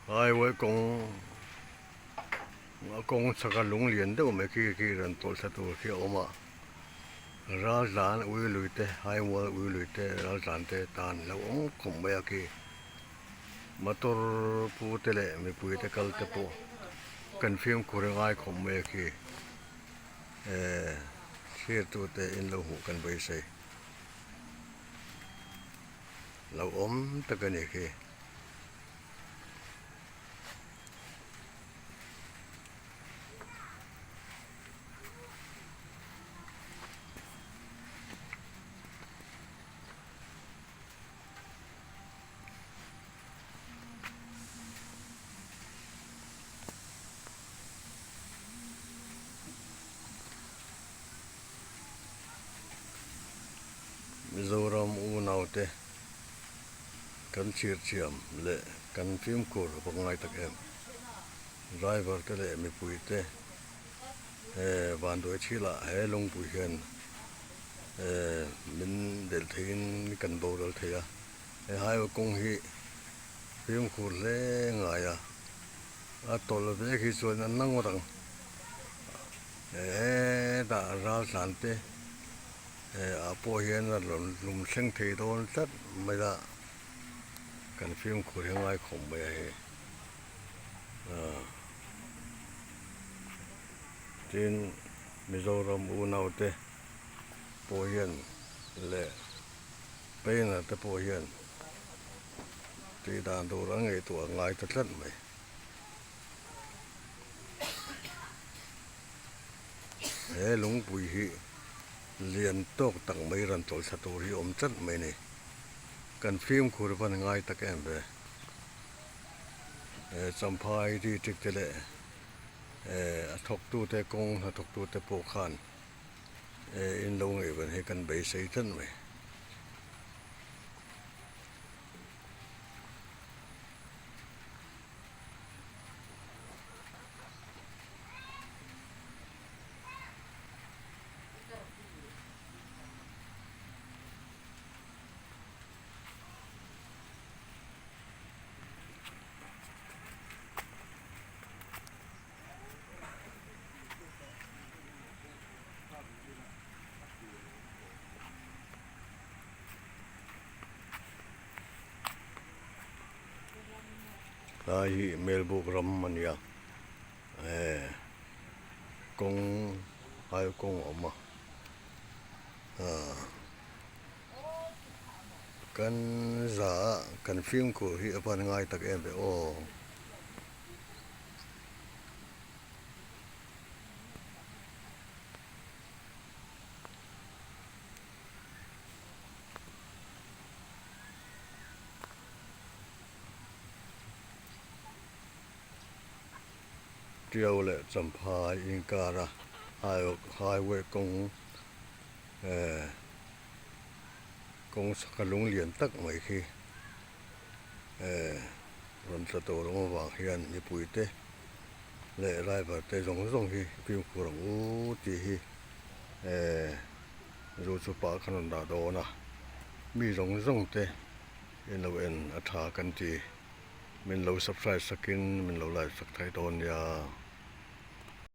Highway kawng a kawng chhaka lung lian deuh mai khi khi rawn tawlh thla tur khi a awm a ral tlan ui lui te highway ui lui te ral tlan te tan lo awm khawp mai a khi motor pu te leh mipui te kal te pawh kan fimkhur a ngai khawp mai a khi ehh thlir tute in lo hmuh kan beisei lo awm tak a ni khi. Mizoram unaute kan chhir thiam leh kan fimkhur a bawk ngai tak em. Driver te leh mipui te he vanduai thilah he lungpui hian eh min delh theihin kan boral thei a, he highway kawng hi fimkhur hle ngai a, a tawlh vek hi chuan a na ngawt ang hetah ral tlan te eh ah pawh hian a rawn lum thleng thei dawn tlat mai a kan fimkhur hi a ngai khawp mai a hei ah tin Mizoram unau te pawh hian leh painter te pawh hian tih dan tur a ngaihtuah a ngai ta tlat mai. He lungpui hi lian tawk tak mai rawn tawlh thla tur hi awm tlat mai a ni. Kan fimkhur van ngai tak em ve. He Champhai district te leh eh a thawktute kawng hnathawktute pawh khan eh in lo ngaihven hi kan beisei tlat mai. Lai hi Melbuk ram a nia eh kawng ai kawng a awm a ah kan za a kan fimkhur hi a van ngai tak em ve aw. Tiau leh Champhai inkara highway kawng eh kawng chhaka lung lian tak mai khi eh rawn tla tur awm avang hian mipui te leh driver te zawng zawng hi fimkhur ang u tih hi eh zu chu pah khan rawn dah dawn a mi zawng zawng te in lo en a tha kan ti min lo subscribe sakin min lo like sak thei dawn nia.